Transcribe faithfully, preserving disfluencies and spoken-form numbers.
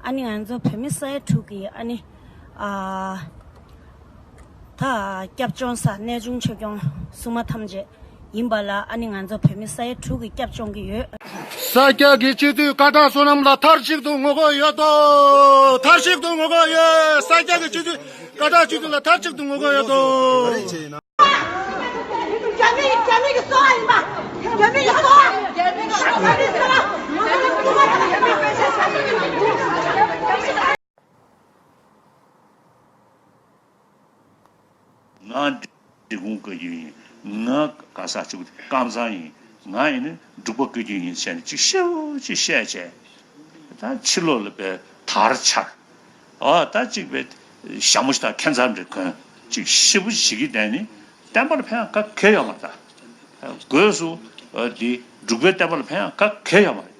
ཨ་ནི་ང་ཚོ་བོད་མི་ས་ཡ་དྲུག་གི་ཨ་ནི་ཨ་ད་སྐྱབས་བཅོལ་ས་གནས་ཆུང་ཆོས་སྐྱོང་སྲུང་མ་ཐམས་ཅད་ཡིན་པ་ལ། ཨ་ནི་ང་ཚོ་བོད་མི་ས་ཡ་དྲུག་གི་སྐྱབས་བཅོལ་གྱི་ཡོད། ས་སྐྱ་གི་སྤྱི་འཐུས་ཀ་དག་བསོད་ནམས་ལ་མཐར་གཅིག་ཏུ་ངོ་རྒོལ་ཡོད་དོ། མཐར་གཅིག་ཏུ་ངོ་རྒོལ་ཡོད། ས་སྐྱ་གི་སྤྱི་འཐུས་ཀ་དག་སྤྱི་འཐུས་ལ་མཐར་གཅིག་ཏུ་ངོ་རྒོལ་ཡོད་དོ། རྒྱ་མི་རྒྱ་མི་གི་སོ་ཡིན་པ། རྒྱ་མི་གི་སོ། རྒྱ་མི་གི་སོ། ང་འབྲི་གུང་བཀའ་བརྒྱུད་ཡིན། ང་ག་ས་ཆུ་ཀམ་ཚང་ཡིན། ང་ཡིན་ན་འབྲུག་པ་བཀའ་བརྒྱུད་ཡིན་ཟེར་ནས་ཅིག་ཤེའུ་ཅིག་བཤད་བྱས། ད་ཕྱི་ལོགས་ལ་པའི་དར་འཕྱར། ཨ་ད་ཅིག་པའི་ཞྭ་མོ་ཞིག་དང་ཁེན་ཚར་འདྲ་གོན། ཅིག་ཤེའུ་ཅིག་བྱེད་ཀྱི་བསྡད་ནི་བསྟན་པ་ལ་ཕན་ག་གེ་ཡོད་མ་རེད། ད་སྒོས་སུ་འདི་འབྲུག་པའི་བསྟན་པ་ལ་ཕན་ག་གེ་ཡོད་མ་རེད།